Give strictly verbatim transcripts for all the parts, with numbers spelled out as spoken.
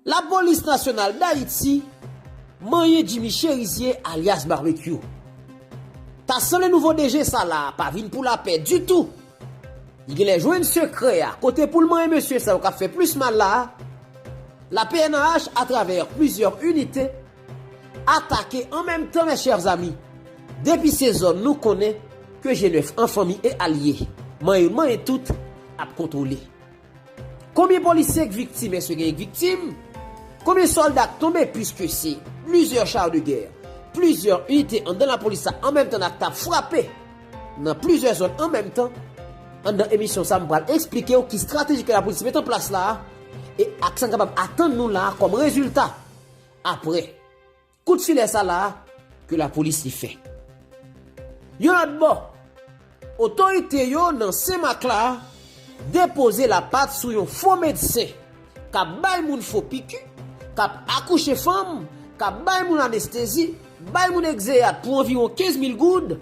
Lapolis Nasyonal Dayiti manyen Jimmy Chérizier alyas Barbecue. Ta sanble nouvo D G sa la pa vin pou lapè ditou. Li genlè jwenn sekrè a kote pou l manyen mesye sa yo k ap fè plis mal la a. La P N H, atravè plizyè inite, atake an menm tan, mes chers amis, depi se zòn nou konnen ke G nèf an fanmi e alye, manyen manyen tout, ap kontwole. Konbyen polisye k viktim? Èske genyen k viktim? Konbyen sòlda k tonbe? Piske se plizyè char de guerre, plizyè inite anndan lapolis la an menm tan n ap t ap frape nan plizyè zòn an menm tan. Anndan emisyon sa, m pral eksplike w ki estrateji ke lapolis mete an plas la a e ak sa n kapab atann nou la a kòm rezilta apre kout filè sa la a ke lapolis li fè. Yon lòt bò, otorite yo nan Senmak la depoze lapat sou yon fo medsen k ap bay moun fo piki, k ap akouche fanm, k ap bay moun anestezi, bay moun egzeyat pou anviwon kenz mil goud.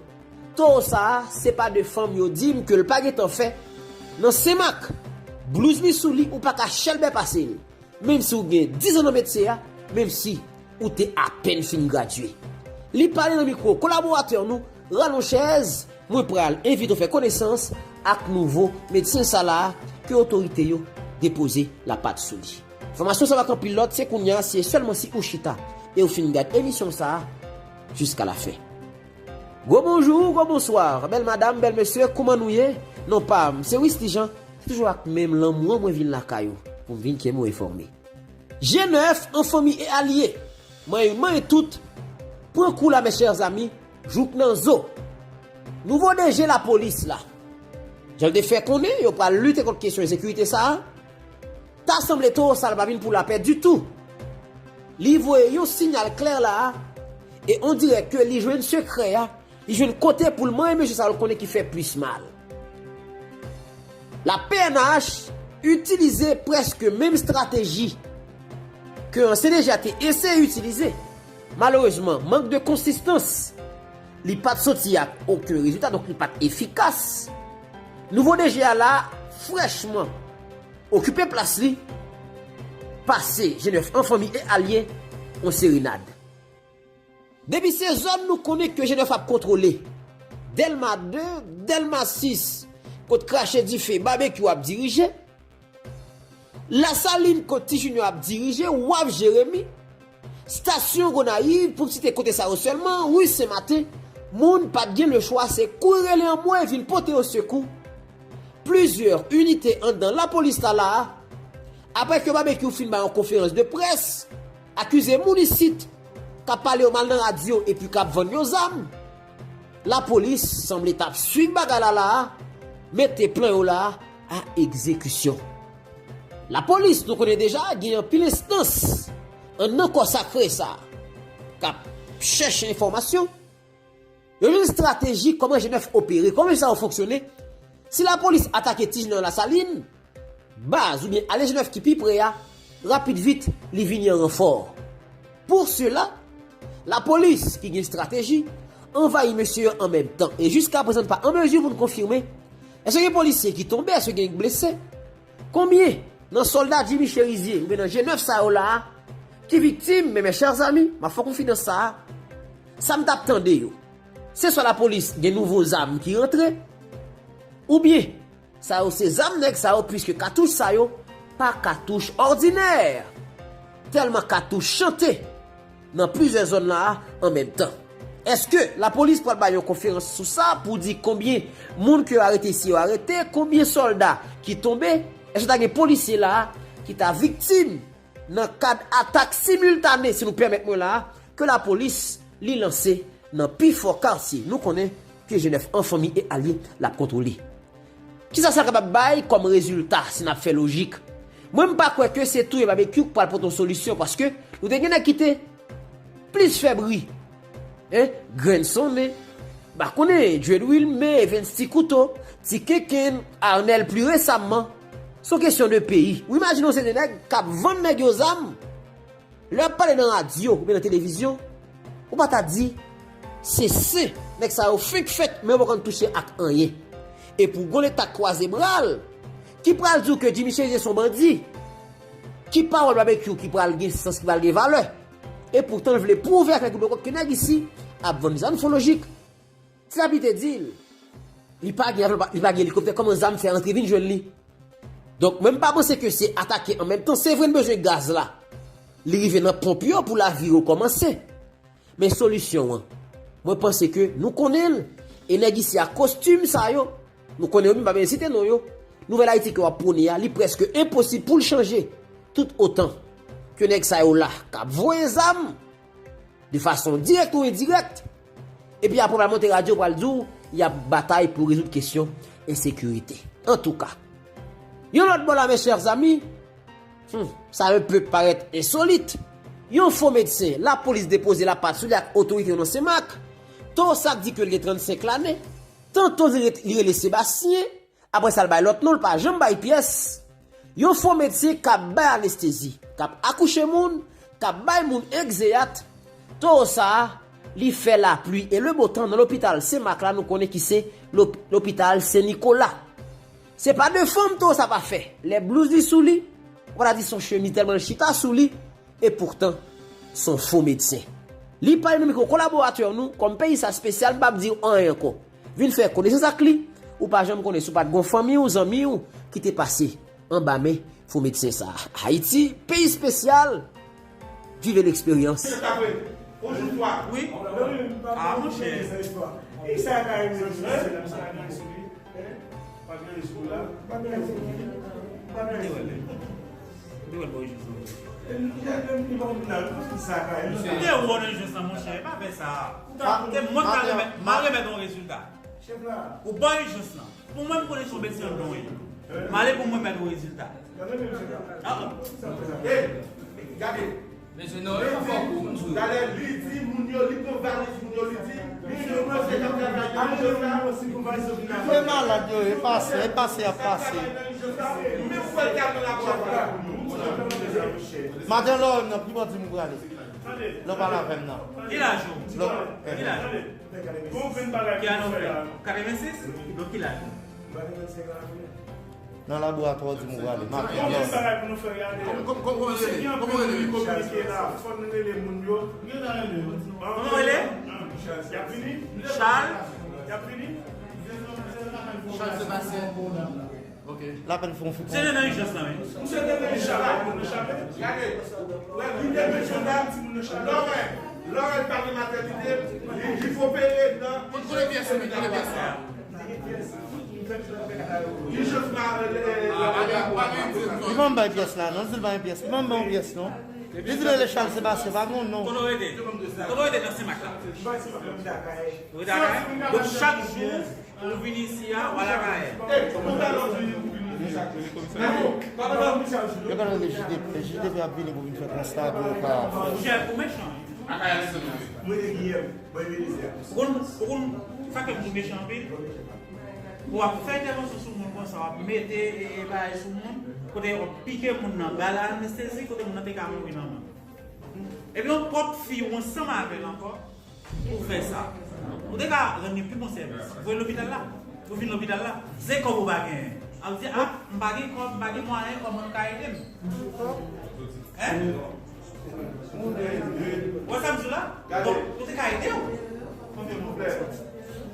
Towo sa a, se pa de fanm yo di m ke l pa gentan fè nan Senmak. Blouz li sou li, ou pa ka chèlbè pase l. Menm si w gen diz an nan metye a, menm si ou te apèn fin gradye. Li pale nan mikwo kolaboratè nou, Ralon Chèz, mwen pral envite w fè konesans ak nouvo medsen sa la a ke otorite yo depoze lapat sou li. Enfòmasyon sa yo ak anpil lòt, se kounye a, se sèlman si ou chita e ou fin gad emisyon sa a jiska lafen. Gwo bonjou, gwo bonswa, bèl madanm, bèl mesye, kouman nou ye? Non pa m, se Wisly Jean, se toujou ak menm lanmou an mwen vin lakay ou, pou m vin tyenn ou enfòme. G nèf an fanmi e alye, manyen manyen tout, pran kou la, mes chers amis, jouk nan zo. Nouvo D G lapolis la, jan l te fè konnen yo pral lite kont kesyon ensekirite sa a, ta sanble towo sa l pa vin pou lapè ditou. Li voye yon siyal klè la a, e on dirè ke li jwenn sekrè a, li jwenn kote pou l manyen mesye sa yo l konnen ki fè plis mal. La P N H itilize prèske menm estrateji ke ansyen D G a te eseye itilize. Malerezman, mank de konsistans, li pa t soti ak okenn rezilta, donk li pa t efikas. Nouvo D G a la frèchman okipe plas li, pase G nèf an fanmi e alye on serenad. Depi se zòn nou konnen ke G nèf ap kontwole, Dèlma de, Dèlma sis, kot Krache Dife, Babekyou ap dirije, Lasalin, kot Ti Junior ap dirije, Waf, Jeremi, Stasyon Gonayiv, pou m site kote sa yo sèlman, Ri Sen Maten, moun pa t gen lechwa, se kouri rele anmwe vin pote yo sekou. Plizyè inite anndan lapolis ta la a, apre ke Babekyou fin bay yon konferans de près, akize moun isit k ap pale yo mal nan radyo epi k ap vann yo zam. Lapolis sanble t ap swiv bagay la la a, mete plan yo la a a egzekisyon. Lapolis, nou konnen deja, gen anpil enstans anndan kò sakre sa a k ap chèche enfòmasyon. Yo jwenn estrateji kòman G nèf opere, kòman sa yo fonksyone. Si lapolis atake Ti Junior Lasalin, baz oubyen ale G nèf ki pi pre a, rapid vit, li vini an ranfò. Pou sela, lapolis ki gen estrateji anvayi mesye yo an menm tan e jiska prezan n pa an mezi pou n konfime èske gen polisye ki tonbe, èske gen blese. Konbyen nan sòlda Jimmy Chérizier oubyen nan G nèf sa yo la a ki viktim? Men mes chers amis, m ap fè konfidans sa a, sa m t ap tande yo, se swa lapolis gen nouvo zam ki rantre, oubyen sa yo se zam nèg sa yo, piske katouch sa yo pa katouch òdinè. Tèlman katouch chante nan plizyè zòn la a an menm tan. Èske lapolis pral bay yon konferans sou sa pou di konbyen moun ke yo arete, si yo arete, konbyen sòlda ki tonbe? Èske ta gen polisye la a ki ta viktim nan kad atak similtane, si nou pèmèt mwen la a, ke lapolis li lanse nan pifò katye nou konnen ke G nèf an fanmi e alye l ap kontwole? Kisa sa kapab bay kòm rezilta si n ap fè lojik? Mwen, m pa kwè ke se touye Babekyou k pral pote yon solisyon, paske nou te gen nèg ki te plis fè bri. Hein? Grenn Sonnen, pa konnen, Djed Wilme, Evens Ti Kouto, Ti Kenkenn, Arnel pli resaman. Se yon kesyon de peyi. Ou imajine w se de nèg k ap vann nèg yo zam. Lè y ap pale nan radyo oubyen nan televizyon, ou pa ta di se sen nèg sa yo fenk fèt, men yo poko touche ak anyen. E pou gon leta k kwaze bra l, ki pral di w ke Jimmy Chérizier se yon bandi, Ki pawòl Babekyou ki pral gen sans, ki pral gen valè? Epoutan, l vle pwouve ak Guy Bécot ke nèg isi ap vann zam folojik. Ti Lapli te di l, li pa gen avyon, li pa gen elikoptè, kòman zam fè antre vin jwenn li? Donk, mwen m pa panse ke se atake an menm tan. Se vre n bezwen gaz la. Li rive nan ponp yo pou lavi rekòmanse. Men solisyon an, mwen panse ke nou konnen l. E nèg isi a kostim sa yo, nou konnen yo, m pa bezwen site non yo. Nouvèl Ayiti ke w ap pwone a, li prèske enposib pou l chanje. Tout otan ke nèg sa yo la k ap voye zam de fason dirèk ou endirèk. Epi apre, w pral monte radyo, w pral di w y ap batay pou rezoud kesyon ensekirite. Antouka, yon lòt bò la, mes chers amis, hmm, sa un peu parèt ensolit. Yon fo medsen, lapolis depoze lapat sou li ak otorite yo nan Senmak. Towo sa k di ke l gen trannsenk lane. Tanto li re-, li rele Sebastien. Apre sa, l bay lòt non, l pa janm bay pyès. Yon fo medsen k ap bay anestezi, k ap akouche moun, k ap bay moun egzeyat. Towo sa a, li fè lapli e le bo tan nan lopital Senmak la, nou konnen ki se lop-, lopital Sen Nikola. Se pa de fanm towo sa pa fè. Lè blouz li sou li, ou pa ta di se yon chemiz tèlman l chita sou li. Epoutan, se yon fo medsen. Li pale nan mikwo kolaboratè nou, kòm peyi sa espesyal, m p ap di w anyen ankò. Vin fè konesans ak li, ou pa janm konnen si w pa t gen yon fanmi w, zanmi w, ki te pase anba men fo medsen sa a. Ayiti, peyi espesyal, vive l'expérience. Wi. Ah, monchè. Pa gen risk la. Pa gen risk. Ou te wè l. Ou te wè l bò ijans lan. Li pa konn nan, li pa konn sa ka ye. Ou te wè nan ijans lan, monchè, pa fè sa. Se mwen k ta remèt, m a remèt yon rezilta. Ou bò ijans lan. Pou mwen, m konnen se yon medsen anndan w ye. M ale pou mwen mèt yon rezilta. Ah bon? Gade. Mesye, non, e pa fò kou m di w. Talè, li di moun yo, li pran valiz moun yo, li di, moun yo panse k ap travay nan ijans la. Yo malad, yo, e pase, e pase, y ap pase. Menm fwa l te al nan laboratwa. Maten lè w nan, pi bò di m prale. Lè w pale avè m nan. Ki laj ou? Ki laj ou? Ki ane w fè? Katrevensis? Donk ki laj ou? Nan laboratwa w di m ou prale. Maten lè w nan. Kòman w rele? Kòman w rele? Kòman w rele? Charles. Y ap vini? Charles. Y ap vini? Charles Sébastien. Ok. Lapèn fè yon fè. Se nan ijans lan, wi. Misye te nan ijans la, moun nan chape. Gade. Wè, li te bezwen dam, ti moun nan chape. Lè w wè, lè w wè l pa gen matènite, li, li opere nan. Kote pyès, men, kote pyès la? Ijans la, e, e, e, Li pa bay pyès la, non, di l bay pyès. Li pa bay pyès, non. Li di l rele Charles Sebastien, pa gen non. Kote w rete? Kote w rete nan Senmak la? Ou rete Akayè? Donk, chak jou, ou vin isi a, w al Akayè. Yo ka rele J D P, J D P ap vini pou vin fè konsta pou yo ka. Monchè, ou mechan. Mwen te Giyèm, mwen te Belize. Ou konn, ou konn, sa fè m di mechan anpil. Ou ap fè entèvansyon sou moun konsa, w ap mete, e, e, bagay sou moun, kote w ap pike moun nan, ba l anestezi, kote moun nan te ka mouri nan men w. Epi yon pwòp fi ou ansanm avè l ankò, pou fè sa. Ou te ka rann li pi bon sèvis. Voye lopital la. Ou vin lopital la. Se kòb ou pa genyen. Ap di, "Ah, m pa gen kòb, m pa gen mwayen, kòman nou ka ede m?" Hein? Ou wè sa m di w la? Donk, ou te ka ede w. Silvouplè.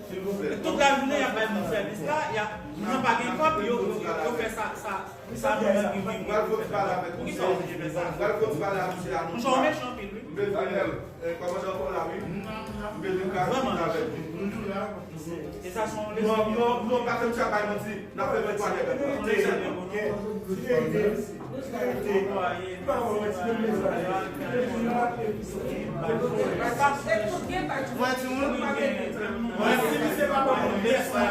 Silvouplè. Tout lajounen, y ap bay moun sèvis la, y ap, moun nan pa gen kòb, yo, yo, yo fè sa, sa, sa moun nan gen. Mwen al fon ti pale avèk misye. Poukisa w oblije fè sa? Mwen al fon ti pale ak misye la. Monchè, w mechan anpil, wi. M bezwen, eh, kòmandan fò la, wi. M bezwen ka discute avèk li. Vrèman. E sa se yon leson. Non, non, non, pa fè misye bay manti. N ap fè mwen pale avèk mwen. Mwen, timoun. Mwen, si misye pa ban mwen pyès la,